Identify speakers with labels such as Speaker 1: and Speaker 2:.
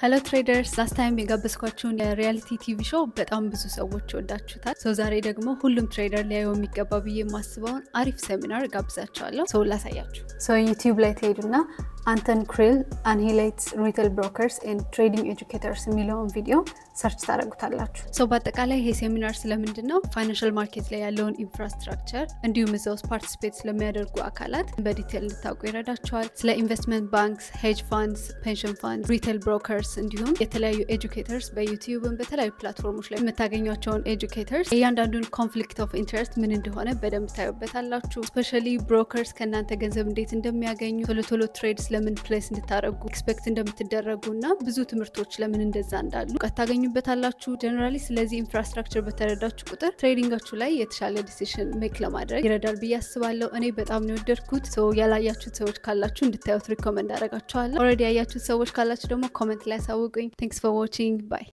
Speaker 1: Hello traders፣ last time የጋበዝኳችሁን የ reality TV show በጣም ብዙ ሰዎች ወዳችሁታል። So ዛሬ ደግሞ ሁሉም trader ሊያየው የሚገባ ብዬ የማስበውን አሪፍ ሴሚናር ጋብዛችኋለሁ። So ላሳያችሁ። So YouTube ላይ ትሄዱና "Anton Kreil Annihilates Retail Brokers and Trading Educators" የሚለውን ቪዲዮ search ታደርጉታላችሁ። So በአጠቃላይ ይሄ ሴሚናር ስለምንድን ነው? Financial market ላይ ያለውን infrastructure እንዲሁም እዛ ውስጥ participate ስለሚያደርጉ አካላት በ detail እንድታውቁ ይረዳችኋል። ስለ investment banks፣ hedge funds፣ pension funds፣ retail brokers እንዲሁም የተለያዩ educators፣ በ YouTube ም በተለያዩ platform ኦች ላይ የምታገኟቸውን educators እያንዳንዱን conflict of interest ምን እንደሆነ በደንብ ታዩበታላችሁ። Especially brokers ከእናንተ ገንዘብ እንዴት እንደሚያገኙ፣ ቶሎ ቶሎ trades ለምን place እንድታደረጉ expect እንደምትደረጉ እና ብዙ ትምህርቶች ለምን እንደዛ እንዳሉ እውቀት ታገኙበታላችሁ። Generally ስለዚህ infrastructure በተረዳችሁ ቁጥር trading ኣችሁ ላይ የተሻለ decision make ለማድረግ ይረዳል ብዬ አስባለሁ። እኔ በጣም ነው የወደድኩት። So ያላያችሁት ሰዎች ካላችሁ እንድታዩት recommend አደርጋችኋለሁ። Already ያያችሁት ሰዎች ካላችሁ ደግሞ comment ላይ አሳውቁኝ። Thanks for watching, bye.